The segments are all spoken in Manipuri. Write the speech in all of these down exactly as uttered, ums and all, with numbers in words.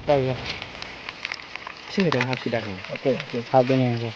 ꯇꯧꯔꯦ꯫ ꯁꯤ ꯈꯤꯇꯪ ꯍꯥꯞꯁꯤꯗ ꯀꯩꯅꯣ꯫ ꯑꯣꯀꯦ, ꯑꯣꯀꯦ, ꯍꯥꯞꯄꯅꯦ ꯌꯦꯡꯉꯣ꯫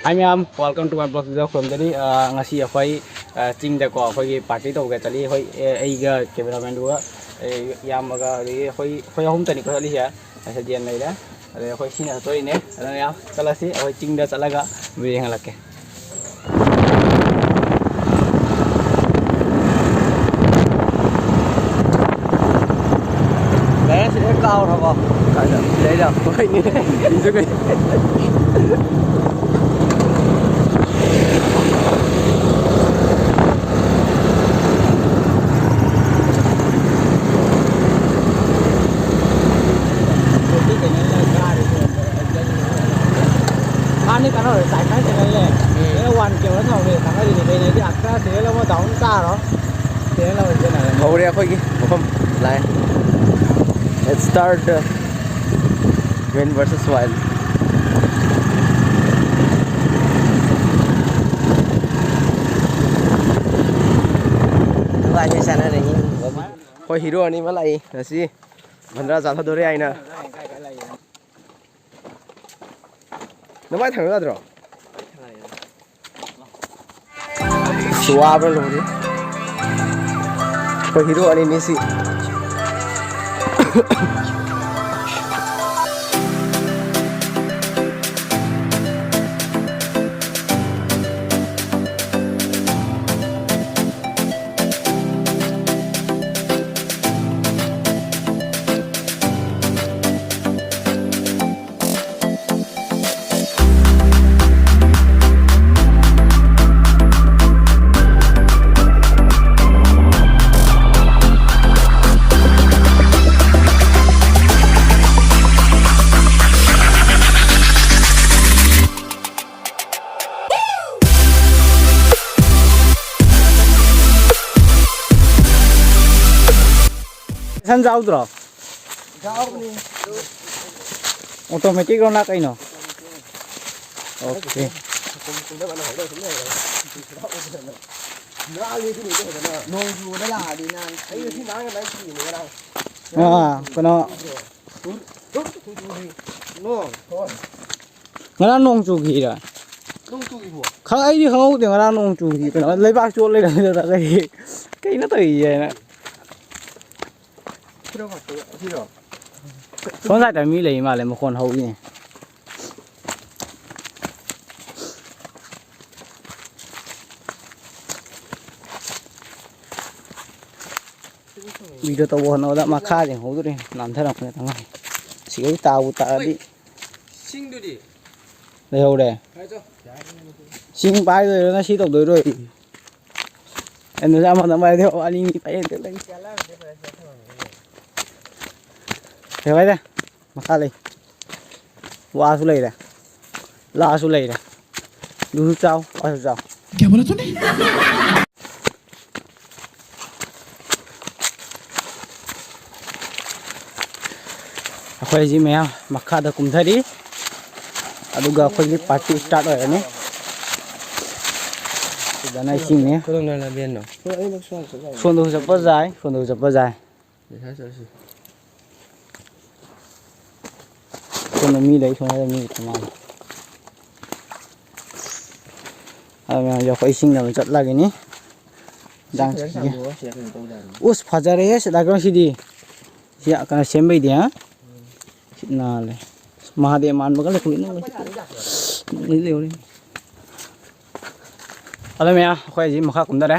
Hi ꯃꯌꯥꯝ, welcome to my vlog ꯈꯨꯔꯨꯝꯖꯔꯤ꯫ ꯑ, ꯉꯁꯤ ꯑꯩꯈꯣꯏ, ꯑ, ꯆꯤꯡꯗꯀꯣ ꯑꯩꯈꯣꯏꯒꯤ party ꯇꯧꯕꯒ ꯆꯠꯂꯤ꯫ ꯑꯩꯈꯣꯏ, ꯑꯦ, ꯑꯩꯒ cameraman ꯗꯨꯒ, ꯑꯩ ꯏꯌꯥꯝꯕꯒ, ꯑꯗꯒꯤ ꯑꯩꯈꯣꯏ, ꯑꯩꯈꯣꯏ ꯑꯍꯨꯝꯇꯅꯤꯀꯣ ꯆꯠꯂꯤꯁꯦ꯫ ꯉꯁꯤ ꯖꯦꯟ ꯂꯩꯔꯦ꯫ ꯑꯗꯩ ꯑꯩꯈꯣꯏ ꯁꯤꯅ ꯆꯠꯇꯣꯏꯅꯦ꯫ ꯑꯗꯨꯅ ꯃꯌꯥꯝ ꯆꯠꯂꯁꯤ, ꯑꯩꯈꯣꯏ ꯆꯤꯡꯗ ꯆꯠꯂꯒ view ꯌꯦꯡꯍꯜꯂꯛꯀꯦ꯫ ꯂꯩꯔꯦ, ꯁꯤꯗ ꯀꯥꯎꯔꯕꯣ? ꯀꯥꯏꯗ? ꯁꯤꯗꯩꯗ? ꯍꯣꯏꯅꯦ꯫ ꯁꯤꯁꯨ ꯀꯩ-, ꯃꯥꯅꯤ ꯀꯩꯅꯣ, ꯁꯥꯏꯀꯜ ꯆꯦꯟꯍꯜꯂꯦ꯫ ꯎꯝ꯫ ꯑꯦ, ꯋꯥꯟ ꯀꯦ ꯍꯣꯏꯅ ꯍꯧꯔꯦ, ꯊꯥꯡꯒꯠꯂꯤꯅꯦ꯫ ꯀꯩꯅꯣꯗꯤ ꯑꯁꯇ꯭ꯔꯥ ꯁꯤꯔꯦꯜ ꯑꯃ ꯗꯥꯎꯟ ꯇꯥꯔꯣ꯫ ꯁꯤꯔꯦꯜ ꯑꯃ ꯆꯦꯟꯍꯜꯂꯦ꯫ ꯍꯧꯔꯦ ꯑꯩꯈꯣꯏꯒꯤ ꯃꯐꯝ ꯂꯥꯛꯑꯦ꯫ Let's start the Wind versus Wild. ꯅꯨꯡꯉꯥꯏꯅ ꯁꯥꯟꯅꯔꯅꯤ꯫ ꯑꯩꯈꯣꯏ ꯍꯤꯔꯣ ꯑꯅꯤ ꯑꯃ ꯂꯥꯛꯏ ꯉꯁꯤ꯫ ꯚꯟꯗ꯭ꯔꯥ ꯆꯥꯊꯗꯣꯔꯦ ꯍꯥꯏꯅ꯫ ꯅꯃꯥꯏ ꯊꯥꯡꯅ ꯌꯥꯗ꯭ꯔꯣ? ꯁꯤ ꯋꯥꯕ꯭ꯔꯥ ꯂꯣꯏꯔꯦ꯫ ꯑꯩꯈꯣꯏ ꯍꯤꯔꯣ ꯑꯅꯤꯅꯤ ꯁꯤ꯫ ꯁꯟ ꯆꯥꯎꯗ꯭ꯔꯣ? ꯆꯥꯎꯕꯅꯤ꯫ ꯑꯣꯇꯣꯃꯦꯇꯤꯛ ꯔꯣ ꯅꯥ ꯀꯩꯅꯣ? ꯑꯣꯀꯦ꯫ ꯅꯣꯡ ꯆꯨꯕꯗ ꯂꯥꯛꯑꯗꯤ ꯅꯥꯟ-, ꯑꯩ ꯉꯁꯤ ꯅꯥꯟꯒ ꯅꯥꯟ ꯆꯨꯏꯅꯦ ꯉꯔꯥꯡ꯫ ꯑꯥ, ꯀꯩꯅꯣ꯫ ꯅꯣꯡ꯫ ꯍꯣꯏ꯫ ꯉꯔꯥꯡ ꯅꯣꯡ ꯆꯨꯈꯤꯔ? ꯅꯣꯡ ꯆꯨꯈꯤꯕꯣ? ꯈꯪ-, ꯑꯩꯗꯤ ꯈꯪꯍꯧꯗꯦ ꯉꯔꯥꯡ ꯅꯣꯡ ꯆꯨꯈꯤ꯫ ꯀꯩꯅꯣ, ꯂꯩꯕꯥꯛ ꯆꯣꯠ ꯂꯩꯔꯝꯃꯦ꯫ ꯑꯗꯨꯗ ꯑꯩ ꯀꯩꯅꯣ ꯇꯧꯔꯤꯁꯦꯅ꯫ ꯁꯤꯔꯣ ꯉꯥꯛꯇ, ꯁꯤꯔꯣ? ꯁꯣꯝ ꯁꯥꯏꯗ ꯃꯤ ꯂꯩ ꯃꯥꯜꯂꯦ, ꯃꯈꯣꯟ ꯍꯧꯋꯤꯅꯦ꯫ ꯚꯤꯗꯤꯑꯣ ꯇꯧꯕ ꯍꯣꯠꯅꯕꯗ ꯃꯈꯥ ꯌꯦꯡꯍꯧꯗ꯭ꯔꯦ, ꯅꯥꯟꯊꯔꯛꯄꯅꯦ ꯇꯉꯥꯏ꯫ ꯁꯤꯒꯩ ꯇꯥꯕꯨ ꯇꯥꯔꯗꯤ꯫ ꯁꯤꯡꯗꯨꯗꯤ? ꯂꯩꯍꯧꯔꯦ꯫ ꯍꯥꯏꯗꯣ꯫ ꯁꯤꯡ ꯄꯥꯏꯗꯣꯏꯔꯣ, ꯅ ꯁꯤ ꯇꯧꯗꯣꯏꯔꯣ? ꯑꯩꯅ ꯑꯃꯗ ꯄꯥꯏꯗꯣꯏ, ꯑꯅꯤ ꯑꯅꯤ ꯄꯥꯏ ꯂꯩ꯫ ꯂꯩꯍꯧꯔꯦ꯫ ꯃꯈꯥ ꯂꯩ꯫ ꯋꯥꯁꯨ ꯂꯩꯔꯦ꯫ ꯂꯥꯁꯨ ꯂꯩꯔꯦ꯫ ꯂꯨꯁꯨ ꯆꯥꯎ, ꯋꯥꯁꯨ ꯆꯥꯎ꯫ क्या बोला तूने? ꯑꯩꯈꯣꯏ ꯍꯧꯖꯤꯛ ꯃꯌꯥꯝ ꯃꯈꯥꯗ ꯀꯨꯝꯊꯔꯤ꯫ ꯑꯗꯨꯒ ꯑꯩꯈꯣꯏꯒꯤ ꯄꯥꯔꯇꯤ ꯁ꯭ꯇꯥꯔꯠ ꯑꯣꯏꯔꯅꯤ꯫ ꯁꯤꯗꯅ ꯏꯁꯤꯡꯅꯤ꯫ ꯀꯗꯣꯝꯗ ꯂꯝꯕꯦꯟꯅꯣ? ꯁꯣꯝꯗꯁꯨ ꯆꯠꯄ ꯌꯥꯏ, ꯁꯣꯝꯗꯁꯨ ꯆꯠꯄ ꯌꯥꯏ꯫ ꯁꯣꯝꯗ ꯃꯤ ꯂꯩ, ꯁꯣꯝꯗ ꯃꯤ ꯂꯩꯇ ꯃꯥꯜꯂꯦ꯫ ꯑꯗꯨ ꯃꯌꯥꯝꯁꯦ ꯑꯩꯈꯣꯏ ꯏꯁꯤꯡꯗ ꯑꯗꯨꯝ ꯆꯠꯂꯒꯅꯤ꯫ ꯁꯤ ꯐꯖꯅ ꯆꯥꯝꯊꯣꯛꯑꯣ, ꯁꯤꯗ ꯀꯩꯅꯣ ꯇꯧꯗꯕꯅꯤ꯫ ꯎꯁ, ꯐꯖꯔꯦꯍꯦ ꯁꯤ ꯗꯥ ꯁꯤꯗꯤ꯫ ꯁꯤ ꯀꯩꯅꯣ ꯁꯦꯝꯕꯩꯗꯤ, ꯍꯥ? ꯁꯤ ꯅꯥꯜꯂꯦ꯫ ꯃꯍꯥꯗꯦꯕ ꯃꯥꯟꯕꯒ ꯂꯩꯍꯧꯔꯦ꯫ ꯑꯗꯨ ꯃꯌꯥꯝ ꯑꯩꯈꯣꯏ ꯍꯧꯖꯤꯛ ꯃꯈꯥ ꯀꯨꯝꯊꯔꯦ꯫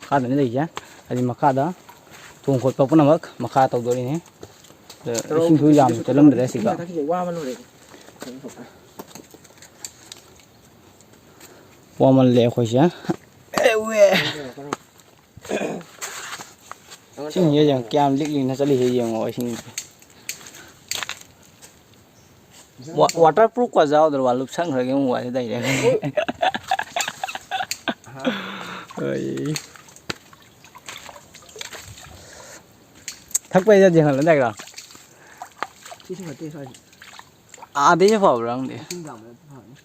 ꯃꯈꯥꯗꯅꯤ ꯂꯩꯁꯦ꯫ ꯍꯥꯏꯗꯤ ꯃꯈꯥꯗ ꯊꯣꯡ ꯈꯣꯠꯄ ꯄꯨꯝꯅꯃꯛ ꯃꯈꯥ ꯇꯧꯗꯣꯔꯤꯅꯤ꯫ ꯑꯗ ꯏꯁꯤꯡꯁꯨ ꯌꯥꯝ ꯆꯠꯂꯝꯗ꯭ꯔꯦ ꯁꯤꯒ꯫ ꯋꯥꯃꯜꯂꯦ ꯑꯩꯈꯣꯏꯁꯦ꯫ ꯏꯁꯤꯡꯁꯦ ꯌꯦꯡꯉꯣ, ꯀꯌꯥꯝ ꯂꯤꯛ ꯂꯤꯛꯅ ꯆꯠꯂꯤꯁꯦ ꯌꯦꯡꯉꯣ ꯏꯁꯤꯡꯁꯦ꯫ ꯋꯥ-, ꯋꯥꯇꯔ ꯄ꯭ꯔꯨꯐꯀ ꯌꯥꯎꯗ꯭ꯔꯣ? ꯋꯥ ꯂꯨꯞꯁꯟꯈ꯭ꯔꯒꯦ ꯑꯃꯨꯛ ꯋꯥꯁꯤꯗ ꯑꯩꯅ꯫ ꯑꯩ꯫ ꯊꯛꯄꯩꯗꯗꯤ ꯍꯪꯍꯜꯂꯨ ꯗꯥꯏꯔꯣ? ꯁꯤꯁꯨ ꯐꯠꯇꯦ ꯁ꯭ꯋꯥꯏꯁꯦ꯫ ꯑꯥꯗꯩꯁꯨ ꯐꯕ꯭ꯔꯥ ꯈꯪꯗꯦ꯫ ꯏꯁꯤꯡ ꯆꯥꯝꯕꯗ ꯐꯕꯅꯤ꯫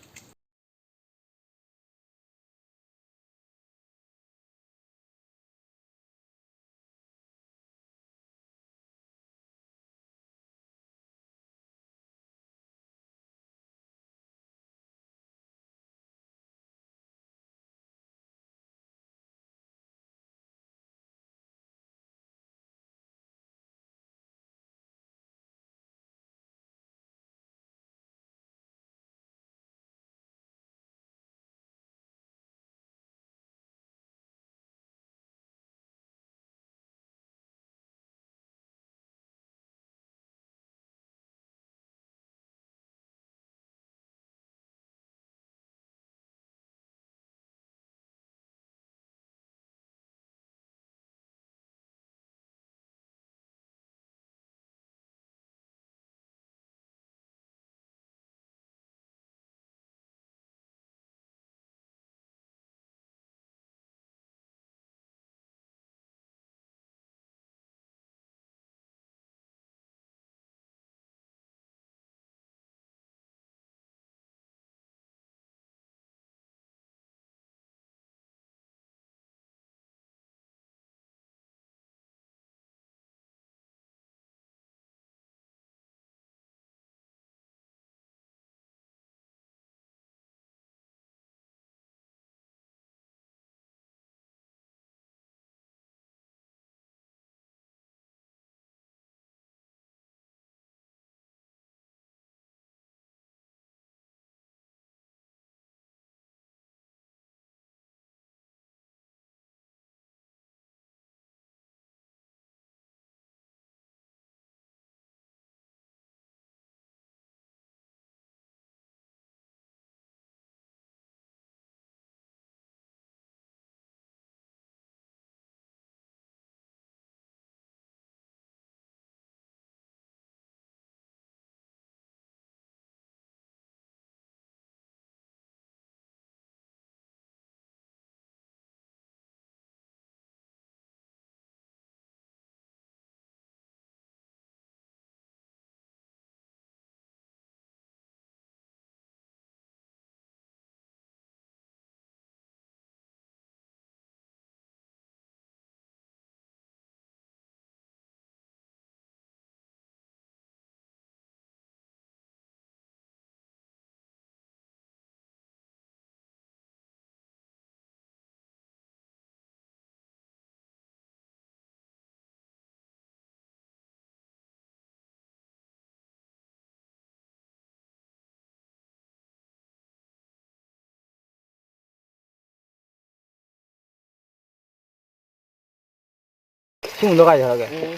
ꯏꯁꯤꯡꯗꯣ ꯀꯥꯏ ꯊꯥꯔꯒꯦ? ꯎꯝ꯫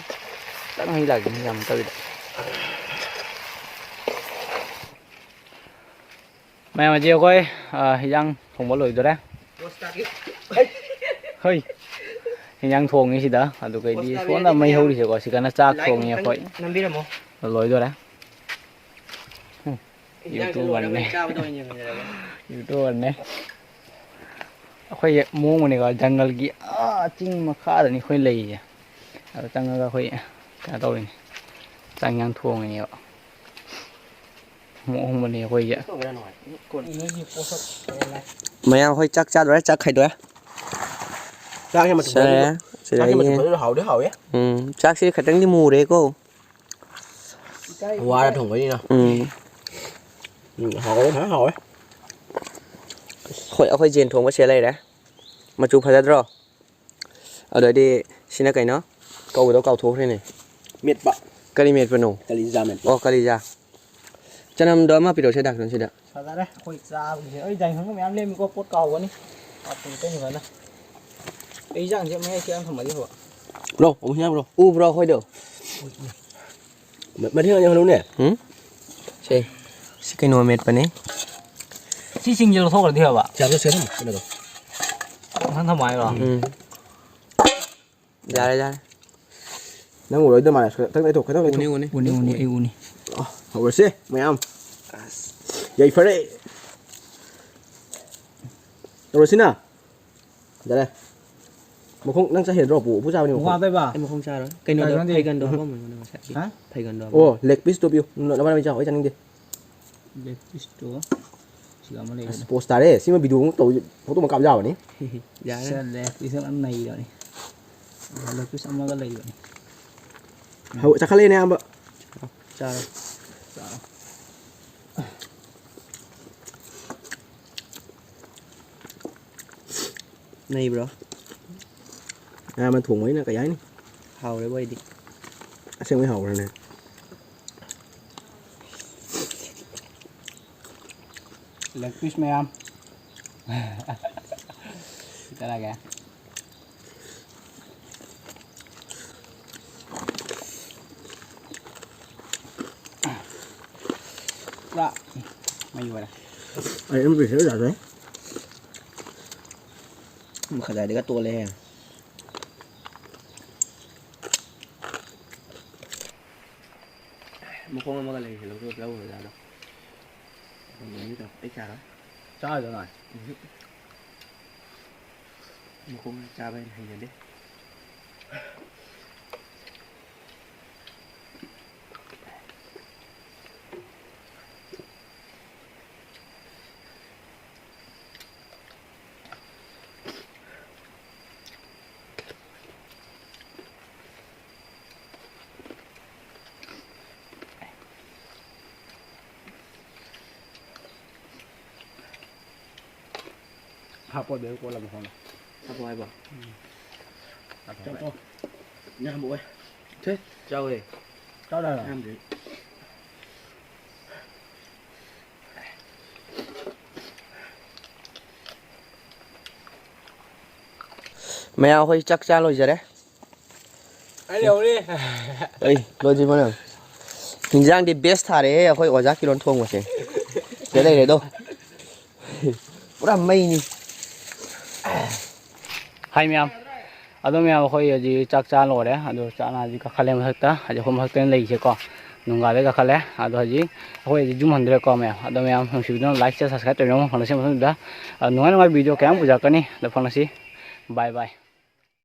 ꯈꯤꯇꯪ ꯍꯩ ꯂꯥꯛꯀꯦ, ꯌꯥꯝ ꯅꯠꯇꯕꯤꯗ꯫ ꯃꯌꯥꯝ, ꯍꯧꯖꯤꯛ ꯑꯩꯈꯣꯏ, ꯑ, ꯍꯤꯟꯖꯥꯡ ꯊꯣꯡꯕ ꯂꯣꯏꯗꯣꯔꯦ꯫ ꯍꯣꯏ꯫ ꯍꯤꯟꯖꯥꯡ ꯊꯣꯡꯉꯤ ꯁꯤꯗ꯫ ꯑꯗꯨꯒꯩꯗꯤ ꯁꯣꯝꯗ ꯃꯩ ꯍꯧꯔꯤꯁꯦꯀꯣ꯫ ꯁꯤꯒꯅ ꯆꯥꯛ ꯊꯣꯡꯉꯤ ꯑꯩꯈꯣꯏ꯫ ꯅꯝꯕꯤꯔꯝꯃꯣ꯫ ꯂꯣꯏꯗꯣꯔꯦ꯫ ꯎꯝ꯫ ꯍꯤꯟꯖꯥꯡꯁꯦ ꯂꯣꯏꯔꯒ ꯌꯨꯇꯨꯕꯔꯅꯦ꯫ ꯆꯥꯕꯗ ꯑꯣꯏꯅ ꯌꯦꯡꯍꯟꯖꯔꯒꯦ꯫ ꯌꯨꯇꯨꯕꯔꯅꯦ꯫ ꯑꯩꯈꯣꯏꯁꯦ ꯃꯑꯣꯡ ꯑꯃꯅꯤꯀꯣ, ꯖꯪꯒꯜꯒꯤ ꯑꯥ ꯆꯤꯡ ꯃꯈꯥꯗꯅꯤ ꯑꯩꯈꯣꯏ ꯂꯩꯔꯤꯁꯦ꯫ ꯑꯗ ꯆꯪꯉꯒ ꯑꯩꯈꯣꯏ ꯀꯩꯅꯣ ꯇꯧꯔꯤꯅꯤ, ꯆꯥꯛ ꯏꯟꯖꯥꯡ ꯊꯣꯡꯉꯤꯅꯦꯕ꯫ ꯃꯑꯣꯡ ꯑꯃꯅꯤ ꯑꯩꯈꯣꯏꯁꯦ꯫ ꯃꯌꯥꯝ ꯑꯩꯈꯣꯏ ꯆꯥꯛ ꯆꯥ ꯂꯣꯏꯔꯦ, ꯆꯥꯛ ꯈꯥꯏꯗꯣꯛꯑꯦ꯫ ꯆꯥꯛꯁꯦ ꯃꯆꯨ ꯁꯦ, ꯐꯖꯅ, ꯆꯥꯛꯁꯦ ꯁꯤꯗꯒꯤ꯫ ꯃꯆꯨ ꯐꯖꯅ ꯍꯥꯎꯗꯤ ꯍꯥꯎꯋꯦ꯫ ꯎꯝ, ꯆꯥꯛꯁꯤ ꯈꯤꯇꯪꯗꯤ ꯃꯨꯔꯦꯀꯣ꯫ ꯋꯥꯔ ꯊꯣꯡꯕꯅꯤꯅ꯫ ꯎꯝ꯫ ꯎꯝ, ꯍꯥꯎꯋꯦ, ꯐꯖꯅ ꯍꯥꯎꯋꯦ꯫ ꯍꯣꯏ, ꯑꯩꯈꯣꯏ ꯌꯦꯟ ꯊꯣꯡꯕ ꯁꯤꯗ ꯂꯩꯔꯦ꯫ ꯃꯆꯨ ꯐꯖꯗ꯭ꯔꯣ? ꯑꯗꯨꯗꯤ ꯁꯤꯅ ꯀꯩꯅꯣ? ꯀꯧꯕꯗꯣ ꯀꯥꯎꯊꯣꯛꯈ꯭ꯔꯦꯅꯦ꯫ ꯃꯦꯠꯄ꯫ ꯀꯔꯤ ꯃꯦꯠꯄꯅꯣ? ꯀꯂꯤꯖꯥ ꯃꯦꯠꯄ꯫ ꯑꯣ, ꯀꯂꯤꯖꯥ꯫ ꯆꯅꯝꯗꯣ ꯑꯃ ꯄꯤꯔꯛꯑꯣꯁꯦ, ꯗꯥꯛꯇꯣꯟ, ꯁꯤꯗ꯫ ꯐꯖꯔꯦ, ꯑꯩꯈꯣꯏ ꯆꯥꯕꯒꯤꯁꯦ꯫ ꯑꯩ ꯗꯥꯏꯅꯪꯒ ꯃꯌꯥꯝ ꯂꯦꯝꯃꯤꯀꯣ, ꯄꯣꯠ ꯀꯥꯎꯒꯅꯤ꯫ ꯍꯥꯞꯄꯒ ꯇꯩꯅ ꯐꯖꯅ꯫ ꯑꯩ ꯏꯟꯖꯥꯡꯁꯦ ꯃꯌꯥꯏ ꯈꯤꯇꯪ ꯊꯝꯃꯗꯤ ꯐꯕ꯫ ꯕ꯭ꯔꯣ, ꯑꯃꯨꯛ ꯁꯤꯟꯅꯕ꯭ꯔꯣ? ꯎꯕ꯭ꯔꯣ ꯑꯩꯈꯣꯏꯗꯣ? ꯃ-, ꯃꯊꯦꯜ ꯑꯅꯤ ꯍꯜꯂꯨꯅꯦ꯫ ꯎꯝ? ꯁꯦ, ꯁꯤ ꯀꯩꯅꯣ ꯃꯦꯠꯄꯅꯦ꯫ ꯁꯤ ꯁꯤꯡꯁꯦ ꯂꯧꯊꯣꯛꯈ꯭ꯔꯗꯤ ꯐꯕ? ꯁꯤ ꯍꯥꯞꯆꯜꯂꯁꯦ ꯑꯗꯨꯝ, ꯀꯩꯅꯣꯗꯣ꯫ ꯃꯊꯪ ꯊꯝꯃꯣ ꯍꯥꯏꯔꯣ? ꯎꯝ꯫ ꯌꯥꯔꯦ, ꯌꯥꯔꯦ꯫ ꯅꯪ ꯎꯔꯣꯏꯗ ꯃꯥꯜꯂꯦ꯫ ꯈꯤꯇꯪ ꯂꯩꯊꯣꯛ, ꯈꯤꯇꯪ ꯂꯩꯊꯣꯛ꯫ ꯎꯅꯤ, ꯎꯅꯤ꯫ ꯎꯅꯤ, ꯎꯅꯤ, ꯑꯩ ꯎꯅꯤ꯫ ꯑ, ꯍꯧꯔꯁꯦ ꯃꯌꯥꯝ꯫ ꯑꯁ, ꯌꯥꯏꯐꯔꯦ꯫ ꯇꯧꯔꯁꯤꯅ꯫ ꯐꯖꯔꯦ꯫ ꯃꯈꯣꯡ ꯅꯪ ꯆꯥ ꯍꯦꯟꯗ꯭ꯔꯣ? ꯄꯨ, ꯎꯄꯨ ꯆꯥꯕꯅꯤ ꯃꯈꯣꯡ꯫ ꯃꯈꯣꯡ ꯍꯥꯞꯇꯣꯏꯕ? ꯑꯩ ꯃꯈꯣꯡ ꯆꯥꯔꯣꯏ꯫ ꯀꯩꯅꯣꯗꯣ, ꯀꯩꯅꯣꯗꯤ? ꯐꯩꯒꯟꯗꯣ ꯍꯥꯞꯄꯝꯃꯣ ꯅꯪ ꯉꯁꯥꯏꯒꯤ꯫ ꯍꯥ? ꯐꯩꯒꯟꯗꯣ ꯍꯥꯞꯄꯝꯃꯣ꯫ ꯑꯣ, leg piece ꯇꯣ ꯄꯤꯌꯨ꯫ ꯅ-, ꯅꯕꯥꯅꯤ ꯆꯥꯎ, ꯑꯩ ꯆꯥꯅꯤꯡꯗꯦ꯫ Leg piece ꯇꯣ ꯁꯤꯗ ꯑꯃ ꯑꯁ, ꯂꯩꯕꯅꯦ꯫ Pose ꯇꯥꯔꯦ꯫ ꯁꯤꯃ video ꯑꯃ ꯇꯧ, photo ꯑꯃ ꯀꯥꯞ ꯌꯥꯕꯅꯤ꯫ ꯌꯥꯔꯦ꯫ ꯁꯦ, leg piece ꯑꯃ ꯅꯩꯔꯕꯅꯤ꯫ Leg piece ꯑꯃꯒ ꯂꯩꯕꯅꯤ꯫ ꯍꯧ-, ꯆꯥꯈꯠꯂꯛꯑꯦꯅꯦ, ꯑꯌꯥꯝꯕ꯫ ꯆꯥꯔꯣ꯫ ꯆꯥꯔꯣ꯫ ꯅꯩꯕ꯭ꯔꯣ? ꯑꯌꯥꯝꯕ ꯊꯣꯡꯕꯅꯤꯅ ꯀꯩ ꯍꯥꯏꯅꯤ? ꯍꯥꯎꯔꯦꯕꯣ ꯑꯩꯗꯤ꯫ ꯑꯁꯦꯡꯕꯩ ꯍꯥꯎꯕ꯭ꯔꯥꯅꯦ? Leg piece ꯃꯌꯥꯝ꯫ ꯆꯠꯂꯒꯦ꯫ ꯃꯩ ꯑꯣꯏꯔꯦ꯫ ꯑꯩ ꯑꯗꯨꯝ ꯄꯤꯁꯤꯜꯂꯨ ꯌꯥꯗ꯭ꯔꯦ꯫ ꯃꯈꯥꯗꯥꯏꯗꯒ ꯇꯣꯜꯂꯦꯍꯦ꯫ ꯃꯈꯣꯡ ꯑꯃꯒ ꯂꯩꯔꯤꯁꯦ ꯂꯧꯊꯣꯛ-, ꯂꯧꯔꯨꯔꯖꯥꯠꯂꯣ? ꯑꯩ ꯆꯥꯔꯣꯏ꯫ ꯆꯥꯔꯣꯏꯗ ꯅꯪ? ꯎꯝ꯫ ꯃꯈꯣꯡ ꯆꯥꯕ ꯍꯦꯟꯅ ꯍꯩꯅꯗꯦ꯫ ꯍꯥꯞꯄꯣ, ꯑꯗꯨꯗꯩ ꯀꯣꯠꯂꯒ ꯍꯣꯜꯂꯣ꯫ ꯍꯥꯞꯄꯣ ꯍꯥꯏꯕ? ꯎꯝ꯫ ꯍꯥꯞꯄꯣ꯫ ꯆꯥꯎꯋꯦ꯫ ꯊꯦ, ꯆꯥꯎꯋꯦ꯫ ꯆꯥꯎ ꯌꯥꯔꯣ? ꯌꯥꯝꯗ꯭ꯔꯤ꯫ ꯃꯌꯥꯝ ꯑꯩꯈꯣꯏ ꯆꯥꯛ ꯆꯥ ꯂꯣꯏꯖꯔꯦ꯫ ꯑꯩ ꯂꯧꯔꯦ꯫ ꯑꯩ ꯂꯣꯏꯗ꯭ꯔꯤꯕꯣ ꯅꯪ? ꯍꯤꯟꯖꯥꯡꯗꯤ best ꯊꯥꯔꯦꯍꯦ, ꯑꯩꯈꯣꯏ ꯑꯣꯖꯥ ꯀꯤꯔꯣꯟ ꯊꯣꯡꯕꯁꯦ꯫ ꯁꯤꯗ ꯂꯩꯔꯦꯗꯣ꯫ ꯄꯨꯔꯥ ꯃꯩꯅꯤ꯫ ꯍꯥꯏ ꯃꯌꯥꯝ꯫ ꯑꯗꯣ ꯃꯌꯥꯝ, ꯑꯩꯈꯣꯏ ꯍꯧꯖꯤꯛ ꯆꯥꯛ ꯆꯥ ꯂꯣꯏꯔꯦ꯫ ꯑꯗꯣ ꯆꯥꯛ ꯍꯧꯖꯤꯛ ꯀꯥꯈꯠꯂꯦ ꯃꯊꯛꯇ꯫ ꯍꯧꯖꯤꯛ ꯑꯩꯈꯣꯏ ꯃꯊꯛꯇꯅ ꯂꯩꯔꯤꯁꯦꯀꯣ꯫ ꯅꯨꯡꯒꯥꯗ ꯀꯥꯈꯠꯂꯦ꯫ ꯑꯗꯣ ꯍꯧꯖꯤꯛ ꯑꯩꯈꯣꯏ ꯍꯧꯖꯤꯛ ꯌꯨꯝ ꯍꯟꯗꯣꯔꯦꯀꯣ ꯃꯌꯥꯝ꯫ ꯑꯗꯣ ꯃꯌꯥꯝ ꯅꯨꯡꯁꯤꯕꯤꯗꯨꯅ like, share, subscribe ꯇꯧꯕꯤꯔꯝꯃꯣ꯫ ꯐꯪꯅꯁꯤ ꯃꯊꯪꯗ꯫ ꯑ, ꯅꯨꯡꯉꯥꯏ ꯅꯨꯡꯉꯥꯏꯕ video ꯀꯌꯥ ꯑꯃ ꯄꯨꯖꯔꯛꯀꯅꯤ꯫ ꯑꯗꯣ ꯐꯪꯅꯁꯤ꯫ Bye bye꯫